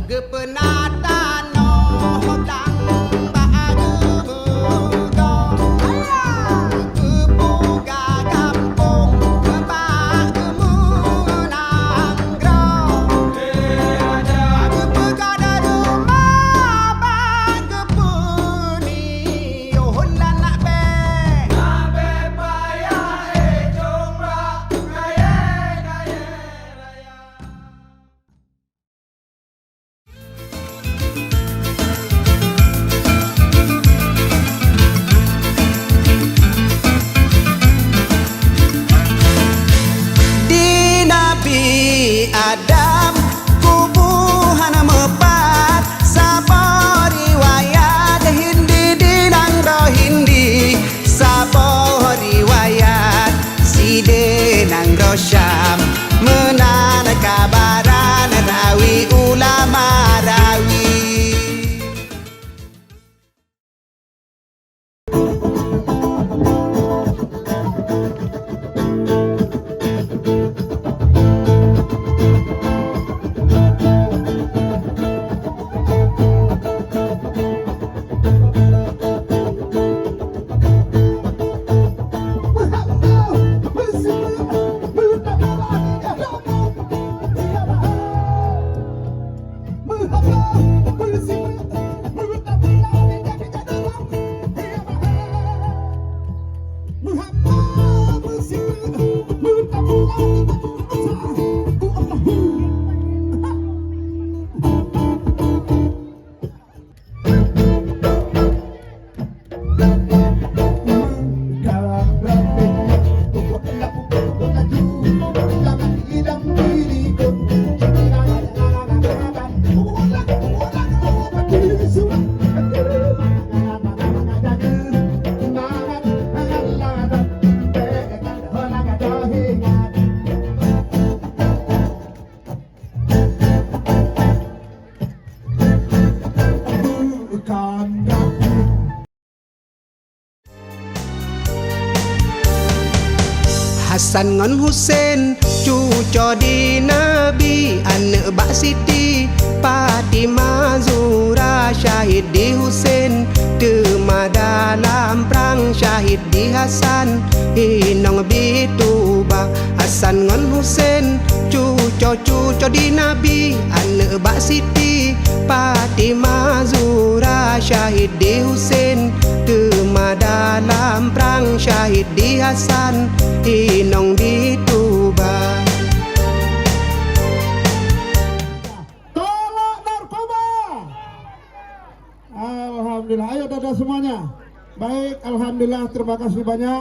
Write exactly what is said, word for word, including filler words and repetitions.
Geupeuna tanoh blang bak geumeudong, geupeugah gampông bak geumeunanggroe, geupeugah rumoh bak geupeuniyôh lam nabée. Nabée payah écong bak kayée-kayée raya. Di Nabi Adam kubu hana meupat, saboh riwayat Hindi di nanggroe Hindi. Saboh riwayat sidéh nanggroe Syam, meunan kabaran rawi ulama rawi. Hasan ngon Husen, cuco di Nabi, aneuk bak Siti Fatimah Zuhra, syahid di Husen, teuma dalam prang syahid di Hasan, inong Bituba. Hasan ngon Husen, cuco-cuco di Nabi, aneuk bak Siti Fatimah Zuhra, syahid di Husen, teuma dalam prang syahid di Hasan, inong Bituba. Tolak narkoba. Alhamdulillah. Ayo dada semuanya. Baik, alhamdulillah, terima kasih banyak.